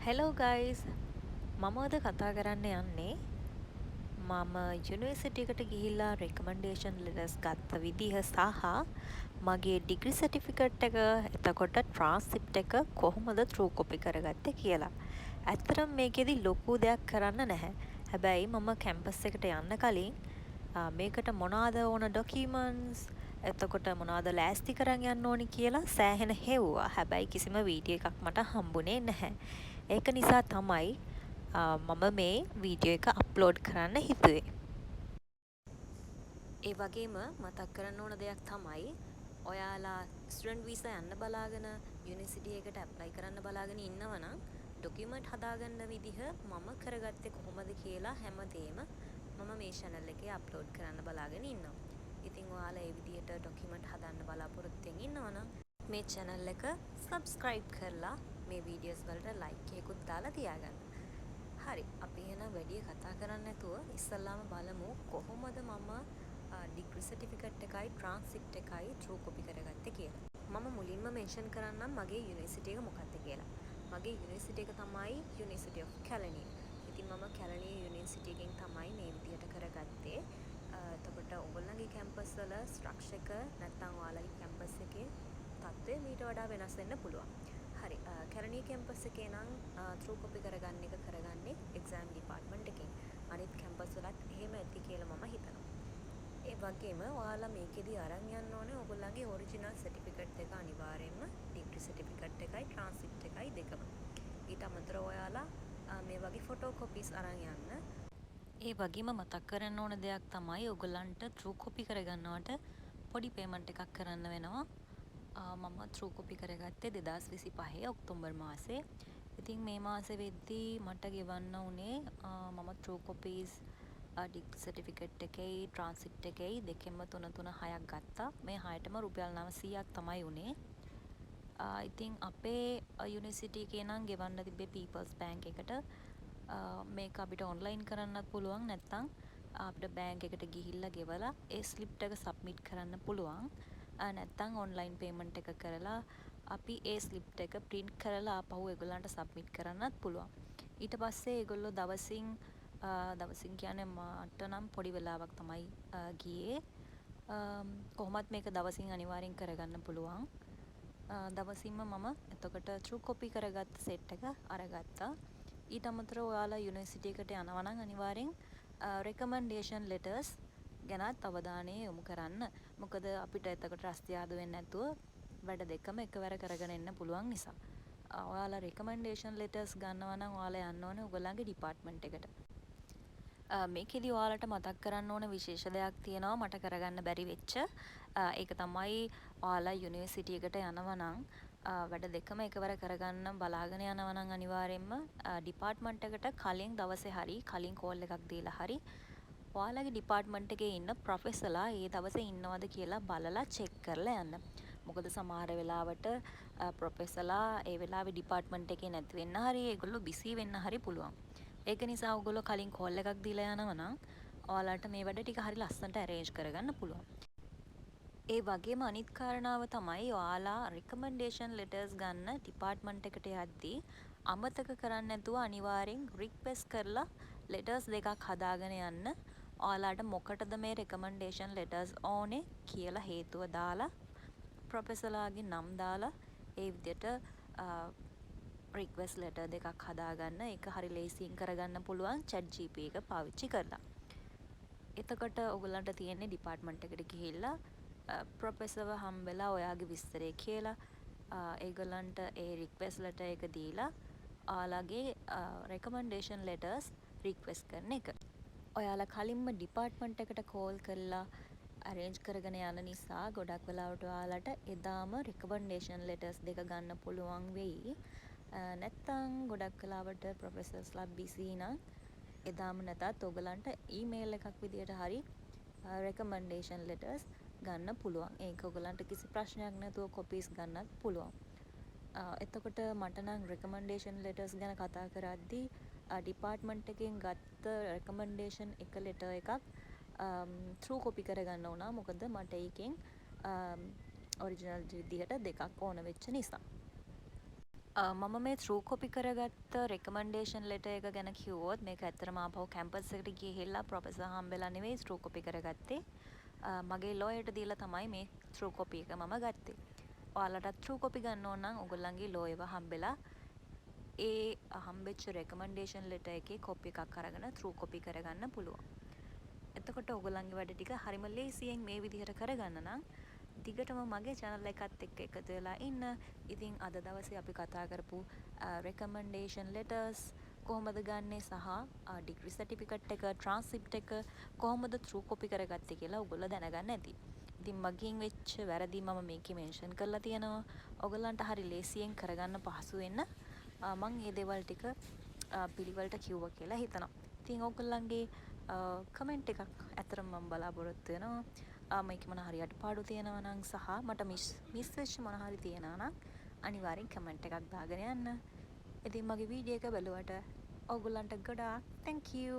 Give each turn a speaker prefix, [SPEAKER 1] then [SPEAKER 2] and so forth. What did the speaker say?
[SPEAKER 1] Hello guys, මම අද කතා කරන්න යන්නේ මම යුනිවර්සිටි එකට ගිහිල්ලා රෙකමන්ඩේෂන් ලෙටර්ස් ගත්ත විදිහ සහ මගේ ඩිග්‍රී සර්ටිෆිකේට් එක, එතකොට ට්‍රාන්ස්ක්‍රිප්ට් එක කොහොමද ත්‍රූ කොපි කරගත්තේ කියලා. ඇත්තටම මේකෙදි ලොකු දෙයක් කරන්න නැහැ. හැබැයි මම කැම්පස් එකට යන්න කලින් මේකට මොනවාද ඕන ඩොකියුමන්ට්ස්, එතකොට මොනවද ලෑස්ති කරන් යන්න ඕනි කියලා සෑහෙන හෙව්වා. හැබැයි කිසිම වීඩියෝ එකක් මට හම්බුනේ නැහැ. ඒක නිසා තමයි මම මේ වීඩියෝ එක අප්ලෝඩ් කරන්න හිතුවේ. ඒ වගේම මතක් කරන්න ඕන දෙයක් තමයි, ඔයාලා ස්ටුඩන්ට් වීසා යන්න බලාගෙන යුනිවර්සිටි එකට ඇප්ලයි කරන්න බලාගෙන ඉන්නවා නම්, ඩොකියුමන්ට් හදාගන්න විදිහ මම කරගත්තේ කොහොමද කියලා හැමදේම මම මේ චැනල් එකේ අප්ලෝඩ් කරන්න බලාගෙන ඉන්නවා. ඉතින් ඔයාලා ඒ විදිහට ඩොකියුමන්ට් හදන්න බලාපොරොත්තුවෙන් ඉන්නවා නම්, මේ චැනල් එක සබ්ස්ක්‍රයිබ් කරලා මේ වීඩියෝස් වලට ලයික් එකකුත් දාලා තියාගන්න. හරි, අපි එහෙනම් වැඩිය කතා කරන්නේ නැතුව ඉස්සල්ලාම බලමු කොහොමද මම ඩිග්‍රී සර්ටිෆිකේට් එකයි ට්‍රාන්ස්ක්‍රිප්ට් එකයි ත්‍රූ කොපි කරගත්තේ කියලා. මම මුලින්ම මෙන්ෂන් කරන්නම් මගේ යුනිවර්සිටි එක මොකක්ද කියලා. මගේ යුනිවර්සිටි එක තමයි යුනිවර්සිටි ඔෆ් කැලණිය. ඉතින් මම කැලණිය යුනිවර්සිටි එකෙන් තමයි මේ විදිහට කරගත්තේ. එතකොට ඔයගොල්ලන්ගේ කැම්පස් වල ස්ට්‍රක්චර් එක නැත්නම් ඔයාලගේ කැම්පස් එකේ තත්ත්වය මීට වඩා වෙනස් වෙන්න පුළුවන්. හරි, කැලණිය කැම්පස් එකේ නම් ත්‍රූ කොපි කරගන්න එක කරගන්නේ එක්සෑම් ඩිපාර්ට්මන්ට් එකෙන්. අනිත් කැම්පස් වලත් එහෙම ඇති කියලා මම හිතනවා. ඒ වගේම ඔයාලා මේකෙදි අරන් යන්න ඕනේ ඔයගොල්ලන්ගේ ඔරිජිනල් සර්ටිෆිකේට් දෙක අනිවාර්යෙන්ම, ඩිග්‍රී සර්ටිෆිකේට් එකයි ට්‍රාන්ස්ක්‍රිප්ට් එකයි දෙකම. ඊට අමතරව ඔයාලා මේ වගේ ෆොටෝ කොපීස් අරන් යන්න. ඒ වගේම මතක් කරන්න ඕන දෙයක් තමයි, ඔයගොල්ලන්ට ත්‍රූ කොපි කරගන්නවට පොඩි පේමන්ට් එකක් කරන්න වෙනවා. මම ත්‍රූ කොපි කරගත්තේ 2025 ඔක්තෝබර් මාසේ. ඉතින් මේ මාසෙ වෙද්දී මට ගෙවන්න වුණේ මම through copies degree certificate එකෙයි transcript එකෙයි දෙකෙන්ම තුන තුන හයක් ගත්තා. මේ හයටම රුපියල් 900ක් තමයි වුණේ. ඉතින් අපේ යුනිවර්සිටි එකේ නම් ගෙවන්න තිබ්බේ පීපල්ස් බැංක් එකට. මේක අපිට ඔන්ලයින් කරන්නත් පුළුවන්, නැත්නම් අපිට බැංක් එකට ගිහිල්ලා ගෙවලා ඒ ස්ලිප් එක සබ්මිට් කරන්න පුළුවන්. නැත්නම් ඔන්ලයින් පේමන්ට් එක කරලා අපි ඒ ස්ලිප් එක ප්‍රින්ට් කරලා ආපහු ඒගොල්ලන්ට සබ්මිට් කරන්නත් පුළුවන්. ඊට පස්සේ ඒගොල්ලෝ දවසින් දවසින් කියන්නේ මට නම් පොඩි වෙලාවක් තමයි ගියේ. කොහොමත් මේක දවසින් අනිවාර්යෙන් කරගන්න පුළුවන්. දවසින්ම මම එතකොට ත්‍රූ කොපි කරගත්ත සෙට් එක අරගත්තා. ඊට අමතරව ඔයාලා යුනිවර්සිටි එකට යනවා නම් අනිවාර්යෙන් රෙකමන්ඩේෂන් ලෙටර්ස් ගැනත් අවධානය යොමු කරන්න. මොකද අපිට එතකොට රස්තියාදු වෙන්නේ නැතුව වැඩ දෙකම එකවර කරගෙන එන්න පුළුවන් නිසා. ඔයාලා රෙකමන්ඩේෂන් ලෙටර්ස් ගන්නවා නම් ඔයාලා යන්න ඕනේ ඔයගොල්ලන්ගේ ඩිපාර්ට්මන්ට් එකට. මේකෙදි ඔයාලට මතක් කරන්න ඕන විශේෂ දෙයක් තියෙනවා මට කරගන්න බැරි වෙච්ච. ඒක තමයි, ඔයාලා යුනිවර්සිටි එකට යනවා නම්, වැඩ දෙකම එකවර කරගන්න බලාගෙන යනවා නම්, අනිවාර්යෙන්ම ඩිපාර්ට්මන්ට් එකට කලින් දවසේ හරි කලින් කෝල් එකක් දීලා හරි ඔයාලගේ ඩිපාර්ට්මන්ට් එකේ ඉන්න ප්‍රොෆෙසර්ලා ඒ දවසේ ඉන්නවද කියලා බලලා චෙක් කරලා යන්න. මොකද සමහර වෙලාවට ප්‍රොෆෙසර්ලා ඒ වෙලාවේ ඩිපාර්ට්මන්ට් එකේ නැති වෙන්න හරි ඒගොල්ලෝ බිසී වෙන්න හරි පුළුවන්. ඒක නිසා ඔයගොල්ලෝ කලින් කෝල් එකක් දීලා යනවා නම් ඔයාලට මේ වැඩ ටික හරි ලස්සනට ඇරේන්ජ් කරගන්න පුළුවන්. ඒ වගේම අනිත් කාරණාව තමයි, ඔයාලා රෙකමන්ඩේෂන් ලෙටර්ස් ගන්න ඩිපාර්ට්මන්ට් එකට යද්දී අමතක කරන්නේ නැතුව අනිවාර්යෙන් රික්වෙස්ට් කරලා ලෙටර්ස් දෙකක් හදාගෙන යන්න. ඔයාලාට මොකටද මේ රෙකමන්ඩේෂන් ලෙටර්ස් ඕනේ කියලා හේතුව දාලා, ප්‍රොෆෙසර්ලාගේ නම් දාලා, ඒ විදිහට රික්වෙස්ට් ලෙටර් දෙකක් හදාගන්න. ඒක හරි ලේසියෙන් කරගන්න පුළුවන් චැට් ජීපීටී එක පාවිච්චි කරලා. එතකොට ඔයගොල්ලන්ට තියෙන්නේ ඩිපාර්ට්මන්ට් එකට ගිහිල්ලා ප්‍රොෆෙසර්ව හම්බෙලා ඔයාගේ විස්තරය කියලා ඒගොල්ලන්ට ඒ රික්වෙස්ට් ලෙටර් එක දීලා ඔයාලගේ රෙකමන්ඩේෂන් ලෙටර්ස් රික්වෙස්ට් කරන එක. ඔයාලා කලින්ම ඩිපාර්ට්මන්ට් එකට කෝල් කරලා ඇරේන්ජ් කරගෙන යන නිසා ගොඩක් වෙලාවට ඔයාලට එදාම රෙකමන්ඩේෂන් ලෙටර්ස් දෙක ගන්න පුළුවන් වෙයි. නැත්තං ගොඩක් වෙලාවට ප්‍රොෆෙසර්ස්ලා බිසී නම් එදාම නැතත් ඔයගලන්ට ඊමේල් එකක් විදියට හරි රෙකමන්ඩේෂන් ලෙටර්ස් ගන්න පුළුවන්. ඒක ඔයගලන්ට කිසි ප්‍රශ්නයක් නැතුව කොපීස් ගන්නත් පුළුවන්. එතකොට මට නම් රෙකමන්ඩේෂන් ලෙටර්ස් ගැන කතා කරද්දී ඩිපාර්ට්මන්ට් එකෙන් ගත්ත රෙකමන්ඩේෂන් එක ලෙටර් එකක් ත්‍රූ කොපි කරගන්න වුණා. මොකද මට ඒකෙන් ඔරිජිනල් විදිහට දෙකක් ඕන වෙච්ච නිසා. මම මේ ත්‍රූ කොපි කරගත්ත රෙකමන්ඩේෂන් ලෙටර් එක ගැන කිව්වොත්, මේක ඇත්තටම ආපහු කැම්පස් එකට ගිහිල්ලා ප්‍රොෆෙසර් හම්බෙලා නෙවෙයි ත්‍රූ කොපි කරගත්තේ. මගේ ලෝයර්ට දීලා තමයි මේ ත්‍රූ කොපි එක මම ගත්තේ. ඔයාලටත් ත්‍රූ කොපි ගන්න ඕන නම් ඔයගොල්ලන්ගේ ලෝයර්ව හම්බෙලා ඒ හම්බෙච්ච රෙකමන්ඩේෂන් ලෙටර් එකේ කොපි එකක් අරගෙන ත්‍රූ කොපි කරගන්න පුළුවන්. එතකොට ඔයගොල්ලන්ගේ වැඩ ටික හරිම ලේසියෙන් මේ විදිහට කරගන්න නම් දිගටම මගේ චැනල් එකත් එක්ක එකතු වෙලා ඉන්න. ඉතින් අද දවසේ අපි කතා කරපු රෙකමන්ඩේෂන් ලෙටර්ස් කොහොමද ගන්නෙ සහ ඩිග්‍රී සර්ටිෆිකට් එක, ට්‍රාන්ස්ක්‍රිප්ට් එක කොහොමද ත්‍රූ කොපි කරගත්තේ කියලා ඔයගොල්ලෝ දැනගන්න ඇති. ඉතින් මගෙන් වෙච්ච වැරදි මම මේකේ මෙන්ෂන් කරලා තියෙනවා. ඔයගොල්ලන්ට හරි ලේසියෙන් කරගන්න පහසු වෙන්න මං ඒ දේවල් ටික පිළිවෙලට කිව්වා කියලා හිතනවා. ඉතින් ඔයගොල්ලන්ගේ කමෙන්ට් එකක් ඇත්තටම මම බලාපොරොත්තු වෙනවා. මේකේ මොන හරි අඩුපාඩු තියෙනවා නම් සහ මට මිස් මිස් වෙච්ච මොන හරි තියෙනවා නම් අනිවාර්යෙන් කමෙන්ට් එකක් දාගෙන යන්න. ඉතින් මගේ වීඩියෝ එක බැලුවට ඔයගොල්ලන්ට ගොඩාක් thank you.